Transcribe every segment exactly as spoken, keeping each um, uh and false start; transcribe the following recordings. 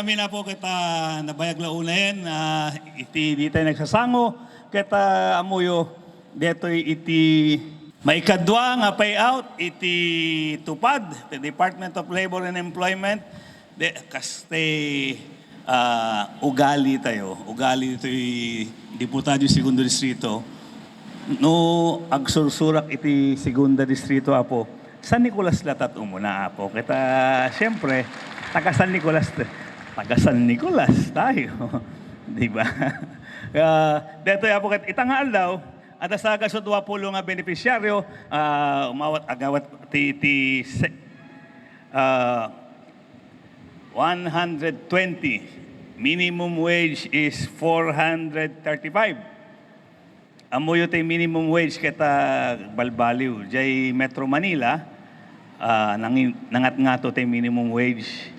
Amin na po ket, ah, nabayag la unayen, ah, iti dita nagsasango, ket, ah, ammoyo, detoy iti maikadua nga payout iti TUPAD, the Department of Labor and Employment, de, kasta, ah, ugali tayo, ugali ditoy diputado Segundo Distrito, no agsursurak iti Segunda Distrito, Apo, San Nicolas latat umuna, Apo. Ket, ah, siyempre, taga San Nicolas, taga San Nicolas tayo. Di ba? Ah, detoy, Apo, ket ita nga aldaw, adda sa gasu dua pulo nga benepisyaryo, ah, umawat, agawat ti, ti se-, ah, one hundred twenty. Minimum wage is four hundred thirty-five. Ammoyo ti minimum wage ket, ah, balbaliw. Jay Metro Manila, ah, nangi-, nangatngato ti minimum wage.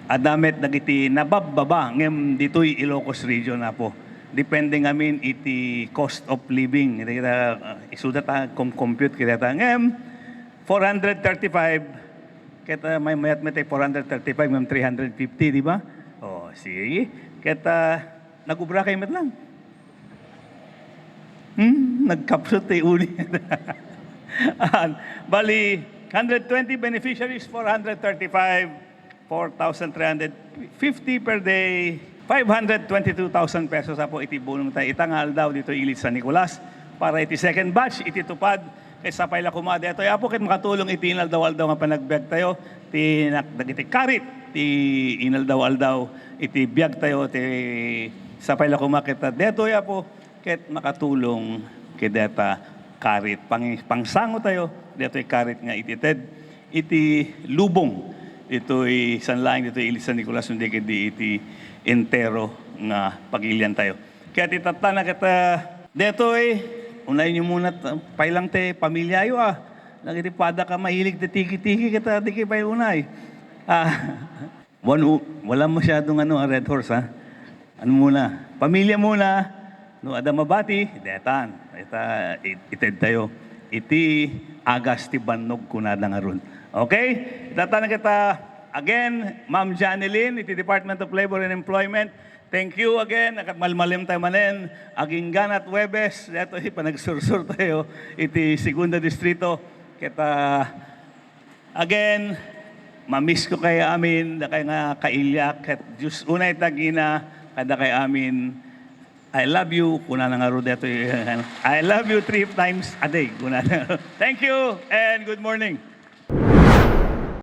Adda met dagiti nababbaba ngem ditoy Ilocos Region, Apo. Depende ngamin iti cost of living. Iti kita, ah, isuda ta, com-, compute kita. Ngem, four hundred thirty-five, ket, ah, may mayat met ti four hundred thirty-five ngem three hundred fifty, di ba? Oh, sige. Ket, ah, nagubra kayo met lang. Hmm, nagkapsut ti uni. An, bali, hundred twenty beneficiaries, four hundred thirty-five, four thousand three hundred fifty per day, five hundred twenty-two thousand pesos, Apo, iti bulong tayo ita nga aldaw dito Ilid San Nicolas. Para iti second batch, iti TUPAD, kay sapay la koma daytoy, Apo, ket makatulong iti inaldaw-aldaw nga panagbiag tayo, ti nak-, dagiti karit, ti inaldaw-aldaw, iti biag tayo, ti sapay la koma ket daytoy, Apo, ket makatulong ket dayta karit. Pang-, pangsango tayo, daytoy karit nga itited iti lubong, ditoy sanlaing, ditoy Ilid San Nicolas, undi ket di iti entero nga pagilian tayo. Kaya ti tattana ket, ah, detoy, unay nyo muna, t-, pailang ti pamilyayo, ah. Dagiti pada ka mahilig ti tiki-tiki, ket, ah, di kayo pay unay. Ah, wan-, u-, wala masyadong ano, ah, Red Horse, ha? Ano muna? Pamilya muna. No, adda mabati, detan. Ita, it-, ited tayo. Iti agas ti bannog kunada ngarud. Okay? Itatan kita, again, Ma'am Janeline, iti Department of Labor and Employment, thank you again. Nakat malmalim tayo manen. Agingga ket Huwebes, daytoy panagsursur tayo iti Segunda Distrito. Ket, ah, again, mamiss ko kay amin, dakay nga kailiak, ket Dios unay tagina, kada kay amin, "I love you," kunana ngarud daytoy, "I love you three times a day," kunana. Thank you and good morning.